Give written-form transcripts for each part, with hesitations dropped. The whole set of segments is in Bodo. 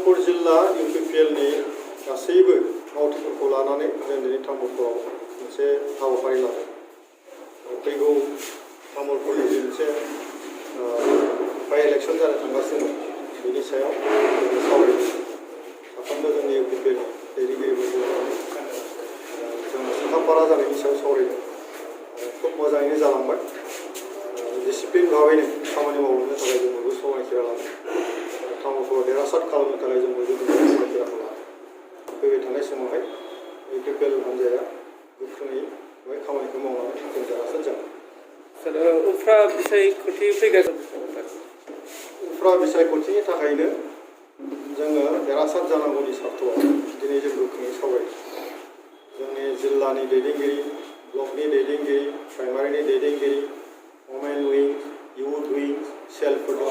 तामुलपुर जिल्ला UPPLनि गासैबो मावथिफोरखौ लानानै जों दिनै तामुलपुराव मोनसे हाबाफारि लादों। फैगौ तामुलपुरनि जि मोनसे बाय इलेक्सन जानो थांगासिनो बेनि सायाव जों सावरायदों। साफ्रोमबो जोंनि UPPLनि दैदेनगिरिफोरखौ लानानै जों साखाफारा जानायनि सायाव सावरायदों। खुब मोजाङैनो जालांबाय। डिसिप्लिन भाबैनो खामानि मावलांनो थाखाय जों बयबो समायखिरा लादों। तामुलपुराव देरहासार खालामनो थाखाय जों बयबो समायखिराखौ लादों। फैबाय थानाय समावहाय UPPL हान्जाया गोख्रोङै बे खामानिखौ मावनानै जों देरहासार जागोन। उफ्रा बिसायख'थि फैगासिनो उफ्रा बिसायख'थिनि थाखायनो जोङो देरहासार जानांगौनि सार्थआव दिनै जों गोख्रोङै सावरायदों। जोंनि जिल्लानि दैदेनगिरि, ब्लकनि दैदेनगिरि, प्राइमारिनि दैदेनगिरि, वमेन विं, इउथ विं, सेलफोर दङ।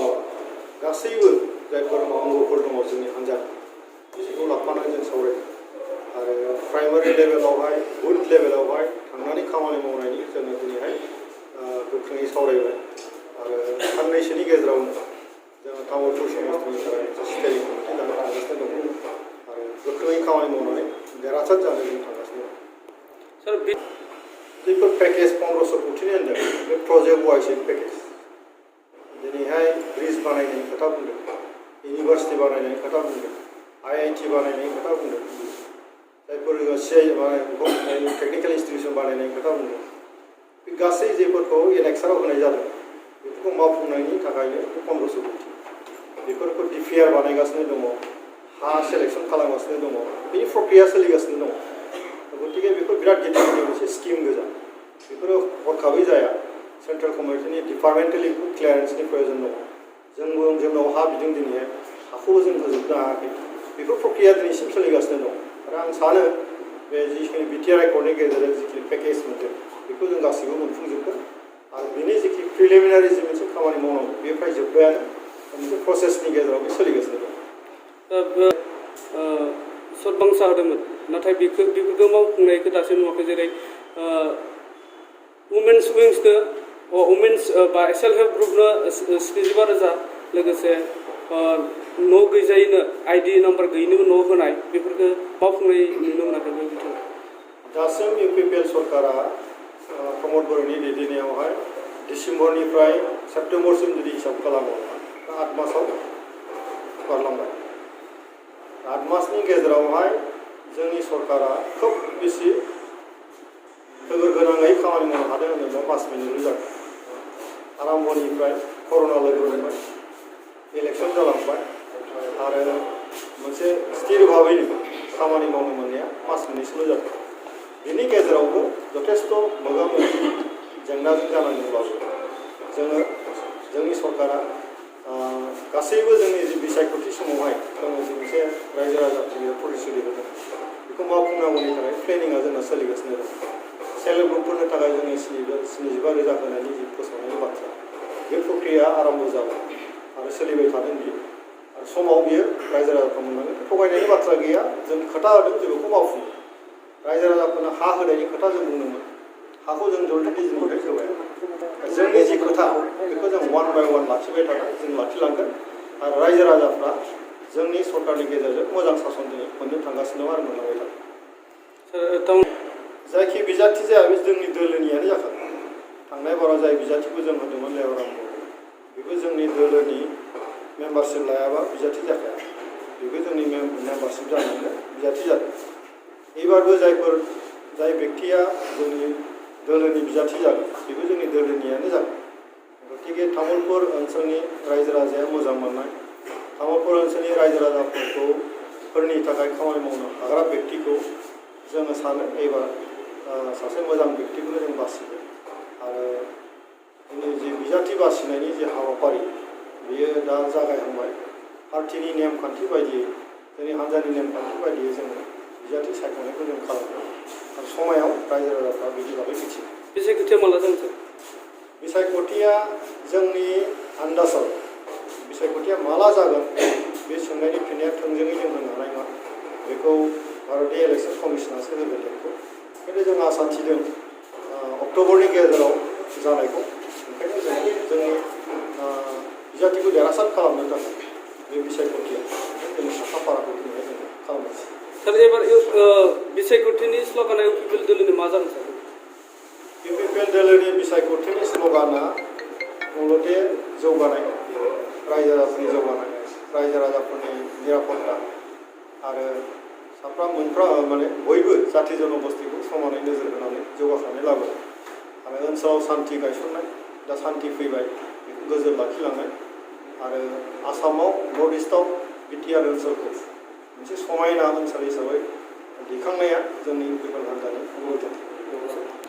गासैबो जायफोर अंगफोर दङ जोंनि हान्जानि बिसोरखौ लाफानानै जों सावरायदों। आरो प्राइमारि लेभेलावहाय बुथ लेभेलावहाय थांनानै खामानि मावनायनि जोङो दिनैहाय गोख्रोङै सावरायबाय। आरो साननैसोनि गेजेरावनो जोङो तामुलपुर समस्थिनि थाखाय मोनसे स्टेरिं कमिटि दानो थांगासिनो दङ। आरो गोख्रोङै खामानि मावनानै देरहासार जानो जों थांगासिनो दं। सार बेफोर पेकेज 1500 कोटिनि होनदों बे प्रजेक्ट वाइज पेकेज। दिनैहाय ब्रिज बानायनायनि खोथा बुंदों, इउनिभार्सिटि बानायनायनि खोथा बुंदों, IIT बानायनायनि खोथा बुंदों, जायफोर CI टेक्निकेल इन्स्टिटिउसन बानायनायनि खोथा बुंदों। बे गासै जेफोरखौ एनेक्साराव होनाय जादों बेफोरखौ मावफुंनायनि थाखायनो 1500 कोटि। बेफोरखौ DPR बानायगासिनो दङ, हा सेलेक्सन खालामगासिनो दङ, बेनि प्रक्रिया सोलिगासिनो दङ। गतिके बेफोर बिराद गिदिर मोनसे स्किम गोजा। बेफोरो हरखाबै जाया। सेन्ट्रेल गभर्नमेन्टनि डिपार्टमेन्टेलि क्लियारेन्सनि प्रयोजन दङ। जोंनाव हा बिदों दिनैहाय, हाखौबो जों फोजोबनो हायाखै। बेफोर प्रक्रिया दिनैसिम सोलिगासिनो दं। आरो आं सानो बे जिखिनि BTR एकर्डनि गेजेरजों जिखिनि पेकेज मोनदों बेखौ जों गासैबो मोनफुंजोबगोन। आरो बेनि जिखि प्रिलिमिनारि जि मोनसे खामानि मावनांगौ बे फ्राय जोब्बायानो। मोनसे प्रसेसनि गेजेराव बे सोलिगासिनो दं। सदबांसा होदोंमोन, नाथाय बेफोरखौ मावफुंनायखौ दासिम नुवाखै। जेरै वुमेन्स विंसनो वुमेन्स बा सेल्फ हेल्प ग्रुपनो 75,000, लोगोसे न' गैजायैनो ID नाम्बार गैयैनोबो न' होनाय, बेफोरखौ मावफुंनाय नुनो मोनाखै बे बिथिङाव। दासिम UPPL सरकारा प्रमद बर'नि दैदेननायावहाय डिसेम्बरनिफ्राय सेप्तेम्बरसिम जुदि हिसाब खालामो 8 मासाव बारलांबाय। 8 मासनि गेजेरावहाय जोंनि सरकारा खोब बेसि गोगोर गोनाङै खामानि मावनो हादों होनोब्ला मास मोननैल' जादों। आराम्भनिफ्राय कर'ना लोगो मोनबाय, इलेक्सन जालांबाय, आरो मोनसे स्थिर भाबैनो खामानि मावनो मोननाया मास मोननैसोल' जादों। बेनि गेजेरावबो जथेस्थ' मोगा-मोगि जेंनाजों जानांदोंब्लाबो जोंनि सरकारा गासैबो जोंनि जि बिसायख'थि समावहाय जोङो जि मोनसे रायजो राजाफोरनि प्रतिश्रुति होदों बेखौ मावफुंनांगौनि थाखाय प्लेनिंआ जोंना सोलिगासिनो दं। सेल्फ हेल्प ग्रुपफोरनो थाखाय जोङो 75,000 होनायनि जि फोसावनायनि बाथ्रा, बे प्रक्रिया आरम्भ जाबाय आरो सोलिबाय थादों बियो। आरो समाव बियो रायजो राजाफ्रा मोननांगोन। थगायनायनि बाथ्रा गैया। जों खोथा होदों जों बेखौ मावफुङो। रायजो राजाफोरनो हा होनायनि खोथा जों बुंदोंमोन। हाखौ जों जलटि निजिनिफ्राय होबाय। जोंनि जि खोथा बेखौ जों 1 बाय 1 लाखिबाय थागोन, जों लाखिलांगोन। आरो रायजो राजाफ्रा जोंनि सरकारनि गेजेरजों मोजां सासन दिनै मोननो थांगासिनो दं आरो मोनलांबाय थागोन। जायखि बिजाथि जाया बे जोंनि दोलोनियानो जाखागोन। थांनाय बाराव जाय बिजाथिखौ जों होदोंमोन लेवराम बेबो जोंनि दोलोनि मेम्बारशिप लायाबा बिजाथि जाखाया। बेबो जोंनि मेम्बारशिप जानानै बिजाथि जादों। एबारबो जाय बेक्तिया जोंनि दोलोनि बिजाथि जागोन बेबो जोंनि दोलोनियानो जागोन। गतिके तामुलपुर ओनसोलनि रायजो राजाया मोजां मोननाय, तामुलपुर ओनसोलनि रायजो राजाफोरनि थाखाय खामानि मावनो हाग्रा बेक्तिखौ जोङो सानो एबार सासे मोजां बेक्तिखौ जों बासिगोन। आरो जोंनि जि बिजाथि बासिनायनि जि हाबाफारि बेयो दा जागायहांबाय। पार्टिनि नेमखान्थि बायदियै, जोंनि हान्जानि नेमखान्थि बायदियै जोङो बिजाथि सायख'नायखौ जों खालामगोन। आरो समायाव रायजो राजाफ्रा बिनि बागै मिथिगोन। बिसायख'थिया माला जागोन सार? बिसायख'थिया जोंनि आन्दाजाव बिसायख'थिया माला जागोन बे सोंनायनि फिननाया थोंजोङै जों होनो हानाय नङा। बेखौ भारतनि इलेक्सन कमिसनासो होगोन बेखौ। खिन्थु जों आसा थिदों अक्ट'बरनि गेजेराव जानायखौ। ओंखायनो जोंनि बिजाथिखौ देरहासार खालामनो थाखाय बे बिसायख'थिया जोंनि साखाफारा सार एबार बिसायख'थिनि स्ल'गाना इउपिपिएल दोलोनि मा जागोन सार? इउपिपिएल दोलोनि बिसायख'थिनि स्ल'गाना मुलुगे जौगानाय, रायजो राजाफोरनि जौगानाय, रायजो राजाफोरनि निरापत्ता आरो माने बयबो जाथि जनगोष्ठीखौ समानै नोजोर होनानै जौगाखांनाय लाबोनाय आरो ओनसोलाव सान्थि गायसननाय, दा सान्थि फैबाय बेखौ गोजोन लाखिलांनाय आरो आसामाव नर्थ इस्टआव बिटिआर ओनसोलखौ मोनसे समायना ओनसोल हिसाबै दिखांनाया जोंनि इउपिपिएल हान्जानि गुबै थांखि।